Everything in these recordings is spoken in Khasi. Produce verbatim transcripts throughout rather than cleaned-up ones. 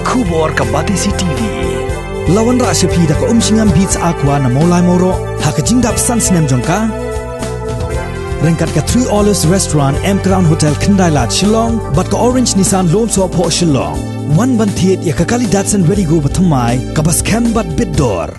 Khubor ka Batesi T V. La wanrah sha phi da ka Umshngam Beats Aqua na Mawlai Mawroh ha ka jingdap san snem jong ka. Ryngkat ka Three Olives Restaurant, M Crown Hotel, Khyndai Lad, Shillong, bad ka Orange Nissan Lumsohphoh, Shillong. Wan ban thied ïa ka kali Datsun Redi-GO bathymmai kaba skhem bad bit dor.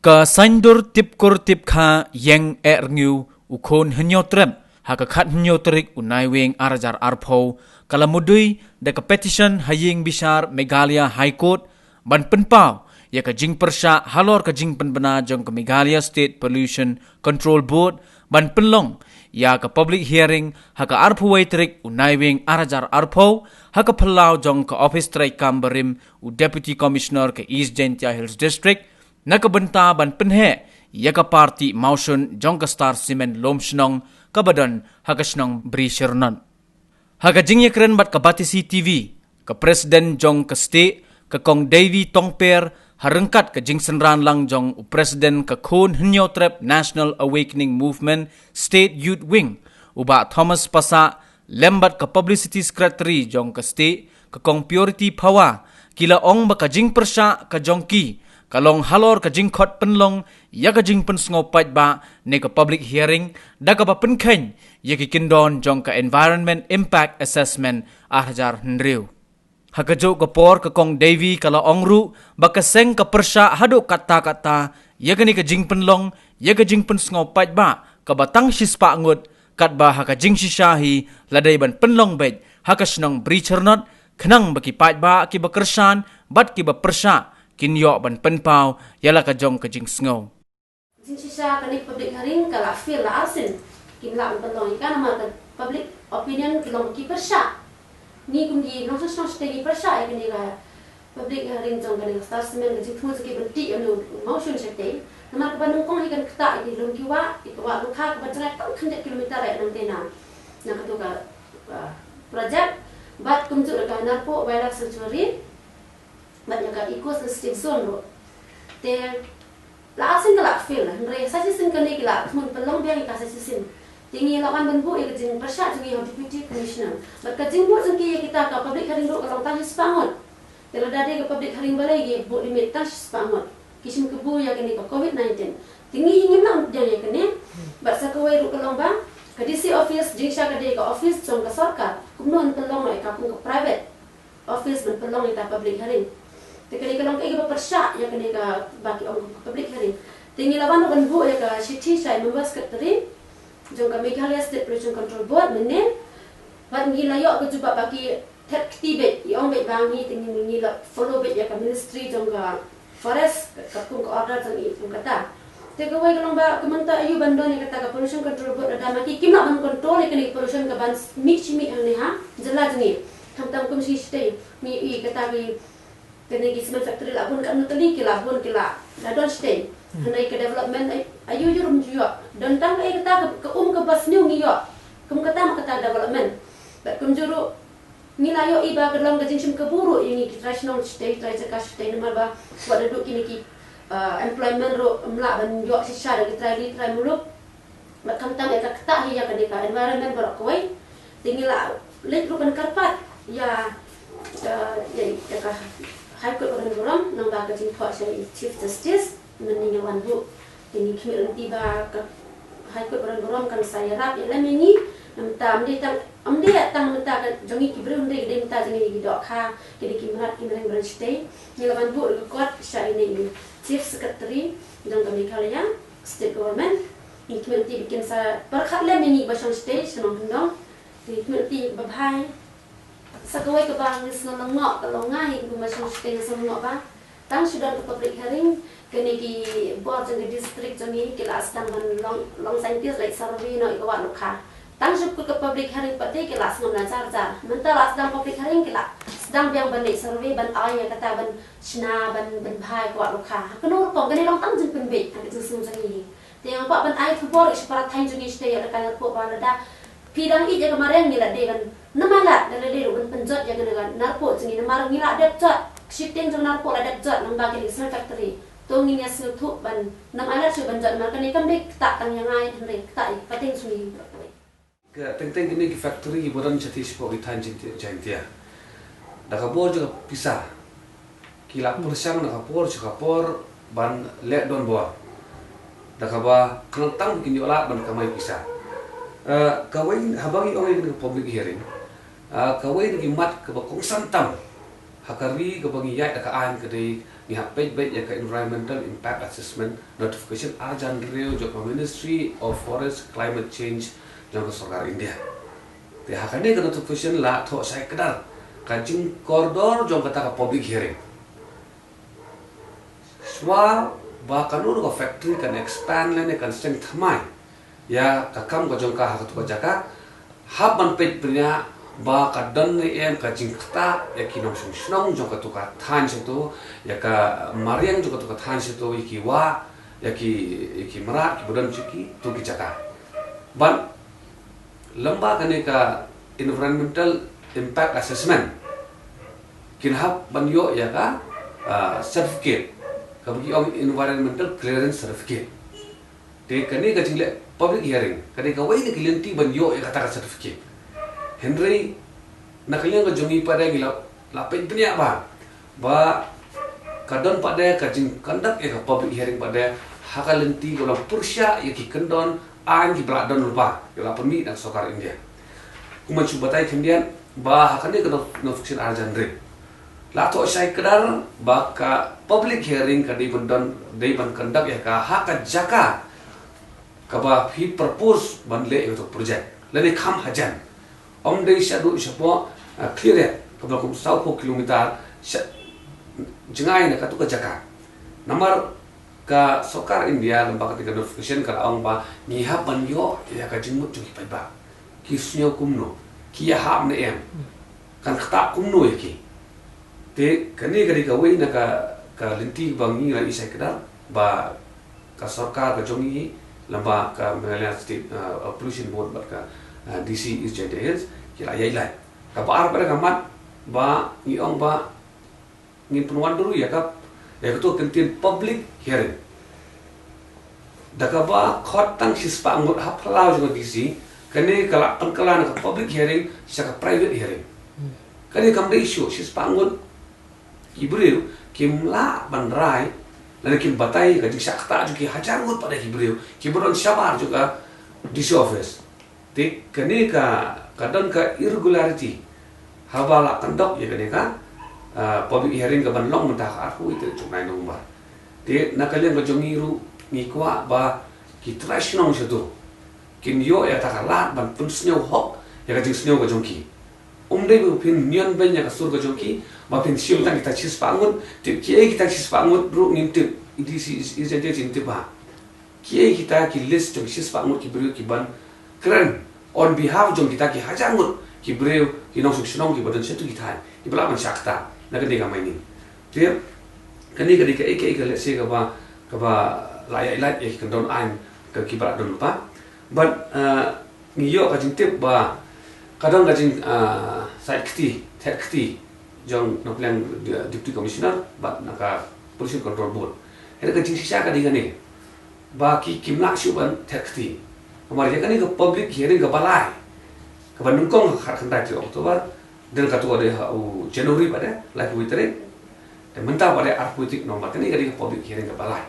Ka saiñdur tipkur tipkha ïeng eh rngiew u khun Hynñiewtrep ha ka khathynñiew tarik u Naiwieng ar hajar arphew ka la mudui da ka petition ha ïing bishar Meghalaya High Court ban pynpaw ïa ka jingpyrshah halor ka jingpynbna jong ka Meghalaya State Pollution Control Board ban pynlong ïa ka public hearing ha ka arphew wei tarik u Naiwieng ar hajar arphew ha ka phyllaw jong ka ophis treikam barim u Deputy Commissioner ka East Jaintia Hills District, na ka bynta ban pynheh ïa ka party mawshun jong ka Star Cement Lumshnong kaba don ha ka shnong Bri Shyrnot. Ha ka jingïakren bad ka Batesi T V, ka President jong ka STIEH, ka Kong Davy Tongper, ha ryngkat ka jingsynran lang jong u President ka Khun Hynñiewtrep National Awakening Movement State Youth Wing, u Bah Thomas Passah, lem bad ka Publicity Secretary jong ka STIEH, ka Kong Purity Phawa, ki la ong ba ka jingpyrshah ka jong ki ka long halor ka jingkhot pynlong ïa ka jingpynsngew paidbah ne ka public hearing da kaba pynkheiñ ïa ki kyndon jong ka Environment Impact Assessment ar hajar hynriew. Ha kajuh ka por ka Kong Davy ka la ong ruh ba ka seng ka pyrshah haduh katta katta ïa kane ka jingpynlong ïa ka jingpynsngew paidbah kaba tang shispah ngut, katba ha ka jingshisha hi la dei ban pynlong beit ha ka shnong Bri Shyrnot, khnang ba ki paidbah kiba kyrshan bad kiba pyrshah kin ïoh ban pynpaw ïa la ka jong ka jingsngew. Jingshisha kane ka public hearing ka la fail, la arsien kim lah ban pynlong ïa ka namar ka public opinion ki long ba ki pyrshah. Ngi kum ki nongshong shnong shatei ngi pyrshah ïa kane ka public hearing jong kane ka Star Cement, ka jingthmu jong ki ban tih ïa une u mawshun shatei. Namar kaba nyngkong hi kan ktah ïa ki lum ki wah, ïa ka wah Lukha kaba jngai tang khyndiat kilometer ïa nangta na, na katu ka, uh, project. Bad kumjuh ïa ka Narpuh Wildlife Sanctuary bad ïa ka Eco Sensitive Zone ruh. Te la arsien ka la fail, hynrei sa shisien kane ki la thmu pynlong biang ïa ka sa shisien. Te ngi la wan ban buh ïa ka jingpyrshah jong ngi ha u Deputy Commissioner. Bad ka jingbuh jong ki ïa kita ka public hearing ruh ka long tang shispah ngut. Te lada dei ka public hearing balei ki buh limit tang shispah ngut. Ki shim kabu ïa kane ka covid nineteen. Te ngi ngim lah ban pdiang ïa kane. Bad sa kawei ruh ka long ba ka D C office, jingshisha ka dei ka office jong ka sorkar, kumno yn pynlong ïa ka kum ka private office ban pynlong ïa ka public hearing. Te kane ka long kaei kaba pyrshah ïa kane kaba ki ong ka public hearing. Te ngi la wan ruh ban buh ïa ka shithi sha i member secretary jong ka Meghalaya State Pollution Control Board mynne. Bad ngi la ïoh ka jubab ba ki thep kti beit, i ong beit ba ngi te ngi, ngi la follow beit ïa ka ministry jong ka forest, ka, ka kum ka order jong i kum kata. Te kawei ka long ba ka mynta aiu ban don ïa kata ka Pollution Control Board lada ma ki kim lah ban control ïa kane ka pollution kaban mih shi mih hangne ha jylla jong ngi. Khamtam kum shi shatei ngi i kata ki, kane ki cement factory la bun katno tylli ki la bun, ki la, la don shatei. Hynrei ka development ai, aiu aiu ruh ym ju ïoh. Don tang kaei kata ka, ka um kaba sniew ngi ïoh. Kum kata ma kata development. Bad kumjuh ruh ngi la ïohi ba ka long ka jingshim kabu ruh ïa ngi ki trai shnong shatei, trai jaka shatei namar ba wat la duh kine ki, uh, employment ruh ym lah ban ïoh shisha da ki trai ri trai muluk. Bad khamtam ïa ka ktah hi ïa kane ka environment baroh kawei. Te ngi la leit ruh ban kyrpad ïa, uh, ïa, ïa ka High Court barim burom nangba ka jingthoh sha i Chief Justice. Mynne ngi wan buh, te ngi khmih lynti ba ka High Court barim burom kan sa ïarap ïalem ïa ngi. Namar mynta ym dei tang, ym dei tang mynta ka jong ngi ki briew, ym dei, dei mynta jong ngi ki dohkha, ki dei ki mrad ki mreng barim shatei. Ngi la wan buh record sha ine i Chief Secretary jong ka Meghalaya State Government. Ngi khmih lynti ba kin sa pyrkhat lem ïa ngi ba shong shatei sha Nongkyndong. Te ngi khmih lynti ba bha. Sa kawei kaba ngi sngew lyngngoh, ka long nga hi kum ba shong shatei nga sngew lyngngoh ba tang shu don ka public hearing, kine ki bor jong ka district jong ngi ki la sdang ban long, long scientist leit survey noh ïa ka wah Lukha. Tang shu kut ka public hearing pat te ki la sngap na jar jar. Mynta la sdang public hearing ki la sdang biang ban leit survey ban ai ïa kata ban shna ban, ban bha ïa ka wah Lukha. Ha kano rukom kane long tang jingpynbeit ha ka jingsngew jong ngi. Te nga kwah ban ai khubor ïa ki para thaiñ jong ngi shatei ïa ka Narpuh ba lada phi dang ïeit ïa ka mariang ngi la dei ban, namar lada la dei ruh ban pynjot ïa ka Narpuh jong ngi namar ngi la dep jot, shiteng jong Narpuh la dep jot nangba kine ki cement factory. To ngin ïa sngewthuh ban, namar lada shu ban jot namar kane kam dei ktah tang ïa nga hynrei ktah ïa ki pateng jong ngi baroh kawei. Ka teng teng kine ki factory kiba don shatei shapoh ki thaiñ Jaintia, Jaintia. da ka bor jong ka pisa, ki la pyrshang na ka por sha ka por ban leh don bor, da kaba khnang tang kin ïoh lad ban kamai pisa. Eh, kawei haba ngi ong ïa ka public hearing, eh, kawei na ki mat kaba kongsan tam ha ka ri kaba ngi ïaid da ka aiñ ka dei ngi hap peit beit ïa ka Environmental Impact Assessment notification ar hajar hynriew jong ka Ministry of Forest Climate Change jong ka Sorkar India. Te ha kane ka notification la thoh shai kdar ka jingkordor jong kata ka public hearing. Shuwa ba kano ka factory kan expand lane kan seng thymmai ïa ka kam ka jong ka ha katu ka jaka, hap ban peit bniah ba ka don ne em ka jingktah ïa ki nongshong shnong jong katu ka thaiñ shato, ïa ka mariang jong katu ka thaiñ shato, ïa ki wah, ïa ki, ïa ki mrad kiba don sha kitu ki jaka. Bad lem bad kane ka Environmental Impact Assessment kin hap ban ïoh ïa ka, ah, certificate kaba ki ong Environmental Clearance Certificate. Te kane ka jingleh public hearing ka dei kawei na ki lynti ban ïoh ïa kata ka certificate. Hynrei na ka liang ka jong ngi pat de ngi la, la peit bniah ba, ba ka don pat de ka jingconduct ïa ka public hearing pat de ha ka lynti kaba la pyrshah ïa ki kyndon aiñ kiba la don lypa, kiba la pynmih na ka Sorkar India. Kumba shu batai khyndiat ba ha kane ka notification ar hajar hynriew la thoh shai kdar ba ka public hearing ka dei ban don, dei ban conduct ïa ka ha ka jaka kaba phi propose ban leh ïa katu ka project lane kham hajan. Ym dei shaduh shapoh, ah, Khliehriat kaba kum sawphew kilometer sha jngai na katu ka jaka. Namar ka Sorkar India lem bad kata ka notification ka la ong ba ngi hap ban ïoh ïa ka jingmut jong ki paidbah. Ki sngew kumno, ki ïahap ne em, kan ktah kumno ïa ki. Te kane ka dei kawei na ka, ka lynti ba ngi la i shai kdar ba ka sorkar ka jong ngi lem bad ka Meghalaya State, uh, Pollution Board bad ka, uh, D C East Jaintia Hills ki la ïaid lait. Kaba ar pat de ka mat ba ngi ong ba ngin pynwandur ïa ka, ïa kato ka ktien public hearing. Da kaba khot tang shispah ngut ha phyllaw jong ka D C, kane ka la pynkylla na ka public hearing sha ka private hearing. Kane kam dei shuh, shispah ngut ki briew kim lah ban rai lane kim batai ka jingshah ktah jong ki hajar ngut pat de ki briew kiba don shabar jong ka D C office. Te kane ka, ka don ka irregularity haba la conduct ïa kane ka, ah, public hearing kaban long mynta ka arphew wei tarik jong u bnai November. Te na ka liang ka jong ngi ruh ngi kwah ba ki trai shnong shato kin ïoh ïa kata ka lad ban pynsngew hok ïa ka jingsngew ka jong ki. Ym dei ba phin nion beiñ ïa ka sur ka jong ki, ba phin shim tang kita shispah ngut, tip kiei kita shispah ngut ruh ngim tip, i D C i, i, i, ngim tip ba kiei kita ki list jong shispah ngut ki briew kiban kren on behalf jong kita ki hajar ngut ki briew, ki nongshong shnong kiba don shato ki thaiñ kiba lah ban shah ktah na kane ka mining. Te kane ka dei kaei kaei ka lehse kaba, kaba la ïaid lait ïa ki kyndon aiñ ka kiba la don lypa. Bad, ah, ngi ïoh ka jingtip ba ka don ka jing, ah, sait kti, thet kti jong na pdeng, uh, Deputy Commissioner bad na ka Pollution Control Board. Hynrei ka jingshisha ka dei kane ba ki, kim lah shuh ban thet kti. Namar ïa kane ka public hearing kaba lai kaba nyngkong ha ka khatkhyndai tarik October, dang katto ka dei ha u January pat de, laiphew wei tarik. Te mynta pat de arphew wei tarik November, kane ka dei ka public hearing kaba lai.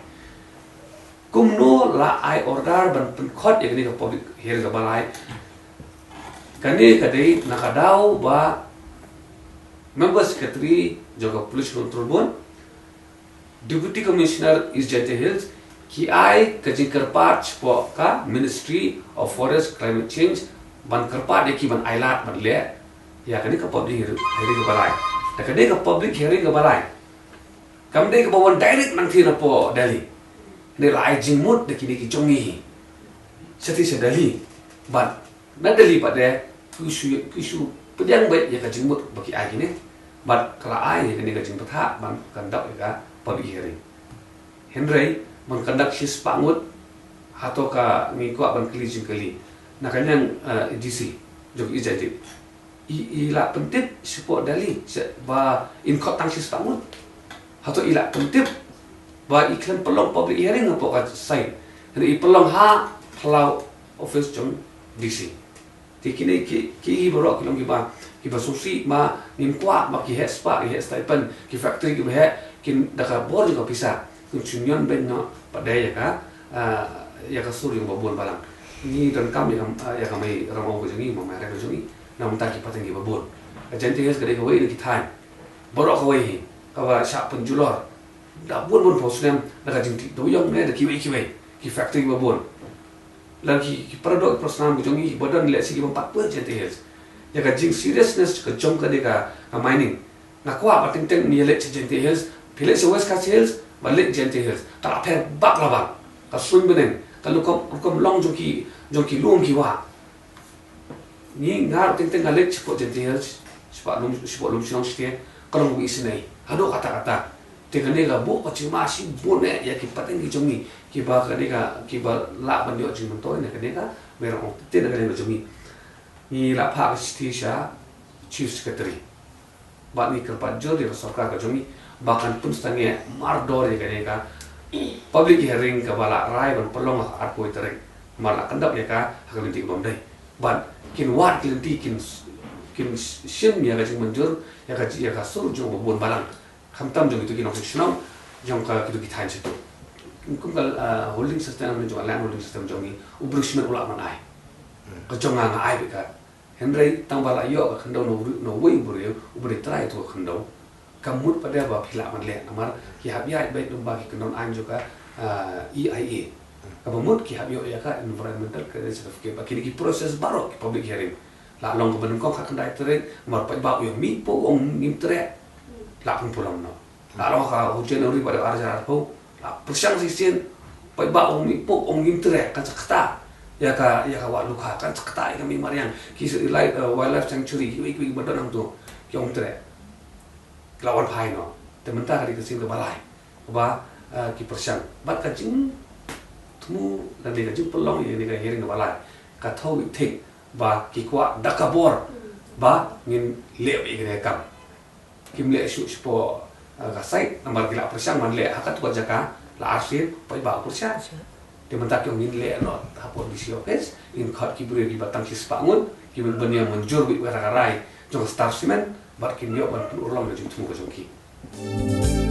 Kumno la ai order ban pynkhot ïa kane ka public hearing kaba lai? Kane ka dei na ka daw ba Member Secretary jong ka Pollution Control Board, Deputy Commissioner East Jaintia Hills, ki ai ka jingkyrpad shapoh ka Ministry of Forest Climate Change ban kyrpad ïa ki ban ai lad ban leh ïa kane ka public hearing, hearing kaba lai. Da kane ka public hearing kaba lai kam dei kaba wan direct nangtei napoh Delhi. Hynrei la ai jingmut da kine ki jong ngi hi. Shatei sha Delhi. Bad na Delhi pat de ki shu, ki shu pdiang beit ïa ka jingmut ba ki ai kine. Bad ka la ai ïa kane ka jingbatai ban conduct ïa ka public hearing. Hynrei ban conduct shispah ngut, hato ka, ngi kwah ban kylli jingkylli na ka liang, eh, D C jong i Jaintia. I, i la pyntip shapoh Delhi, sha, ba in khot tang shispah ngut. Hato i la pyntip ba i khlem pynlong public hearing hapoh ka site, hynrei i pynlong ha phyllaw office jong D C. Te kine ki, ki baroh ki long kiba Kiba sngewsih ma ngim kwah ba ki heh spah, ki heh stipend, ki factory kiba heh kin da ka bor jong ka pisa kin shu ñion beiñ noh pat de ïa ka, ah, ïa ka sur jong ba bun balang. Ngi donkam ïa ka, ah, ïa ka Mei Rangau ka jong ngi, Mei Mareng ka jong ngi na bynta ki pateng kiba bun. Ka Jaintia Hills ka dei kawei na ki thaiñ baroh kawei hi kaba shah pynjulor da bun bun phew snem da ka jingtih dewiong ne da kiwei kiwei ki factory kiba bun. Lada ki, ki paradoh ki prosnam ki jong ngi kiba don lehse ki bym pat poi Jaintia Hills. Ïa ka jing seriousness ka jong kane ka, ka mining. Nga kwah ba teng teng ngi ïaleit sha Jaintia Hills, phi leit sha West Khasi Hills, ba leit Jaintia Hills. Ka la pher bak la bak. Ka suiñ bneng, ka rukom, rukom long jong ki, jong ki lum ki wah. Ngi, nga teng teng nga leit shapoh Jaintia Hills, shapoh lum, shapoh lum shnong shatia, ka long ba isynei haduh katta katta. Te kane ka buh ka jingma shibun eh ïa ki pateng ki jong ngi kiba kane ka, kiba lah ban ïoh jingmyntoi na kane ka Mei Rangau, te na kane ka jong ngi. Ngi la phah ka shithi sha Chief Secretary. Bad ngi kyrpad jur ïa ka sorkar ka jong ngi ba kan pynsangeh mardor ïa kane ka public hearing kaba la rai ban pynlong ha ka arphew tarik. Namar la kynduh ïa ka ha ka lynti kaba ym dei. Bad kin wad ki lynti, kin, kin shim ïa ka jingmynjur ïa ka, ïa ka sur jong ba bun balang. Khamtam jong kito ki nongshong shnong jong ka, kito ki thaiñ shatei. Kum ka, ah, holding system jong ka, land holding system jong ngi, u briew shimet u lah ban ai. Ka jong nga, nga ai beit ka. Hynrei tang ba la ïoh ka khyndew na u, na uwei u briew uba dei trai uto u khyndew, kam mut pat de ba phi lah ban leh namar ki hap ïaid beit lyngba ki kyndon aiñ jong ka, ah, E I A. Kaba mut ki hap ïoh ïa ka environmental clearance certificate, ba kine ki process baroh ki public hearing. La long kaba nyngkong ha ka khyndai tarik, namar paidbah u ïa mih pyrshah, ong ngim treh. La pynpulom noh. La long ha u January ba dei ar hajar arphew, la pyrshang shisien, paidbah ong mih pyrshah, ong ngim treh, kan sa kata ïa ka, ïa ka Wah Lukha, kan sa kata ïa ka Mei Mariang, ki sa ilai, eh, wildlife sanctuary, kiwei kiwei kiba don hangto, ki ong treh. La wan phai noh. Te mynta ka dei ka sien kaba lai kaba, eh, ki pyrshang. Bad ka jingthmu lane ka jingpynlong ïa kane ka hearing kaba lai ka thew ïa thik ba ki kwah da ka bor ba ngin leh ïa kane ka kam. Kim leh shuh shapoh, eh, ka site, namar ki la pyrshang ban leh ha katu ka jaka, la arsien paidbah u pyrshang. Te mynta ki ong ngin leh noh hapoh D C office, ngin khot ki briew kiba tang shispah ngut, ki ban ïa mynjur beit ïa ka rai jong ka Star Cement, bad kin ïoh ban pynurlong ïa ka jingthmu ka jong ki.